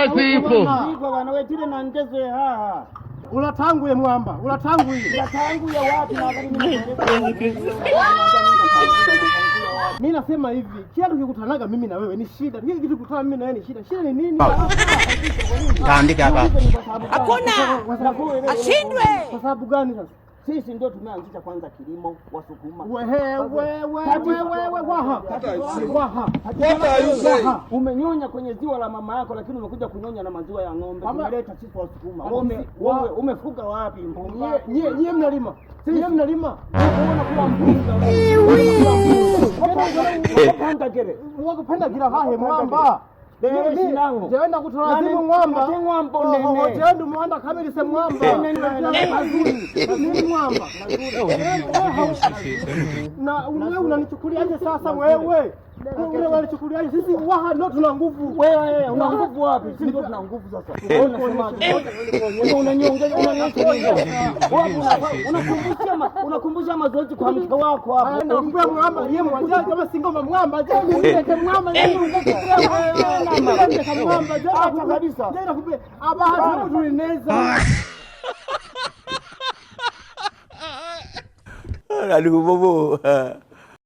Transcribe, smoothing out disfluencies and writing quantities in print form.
Kazi ipo. Ndiko bana wetile na ngezo haha. Ulatanguye mwamba, ulatanguye. Ulatanguye wapi na wakati mimi Mimi nasema hivi, kila tukikutanaga mimi na wewe ni shida. Kila kitu kukutana mimi na wewe ni shida. Shida ni nini? Taandika hapa. Hakuna. Ashindwe. Kwa sababu gani sasa? Sisi ndio tumeanzisha kwanza kilimo Wasukuma. Wewe wewe wewe waha. Waha. What are you saying? Umenyonya kwenye ziwa la mama yako, lakini umekuja kunyonya na maziwa ya ng'ombe. Tumeleta sisi Wasukuma. Wewe umefuga wapi? Mbumba. Nyie nyie mnalima. Nyie mnalima. Unaona kuwa mpunga. Panda gere. Wakupenda gira hahe mwamba. Jewe nakutolazimu mwamba. Jewe ndi muhanda kamirise mwamba. Mimi mwamba. Na wewe unanichukuliaje sasa wewe? Wewe unanichukuliaje? Sisi waha ndio tuna nguvu. Wewe una nguvu wapi? Sisi ndio tuna nguvu sasa. Wewe unasemaje? Wewe unaniongeza unanionyesha nini? Wewe unakumbusha mazoezi kwa mke wako hapo. Nakumbia mwamba, yeye mwanja kama singoma mwamba. Je, nilete mwamba yeye ungetea mwamba. Je, kabisa. Je, nakumbia abaha tulineza. Aduh, bobo.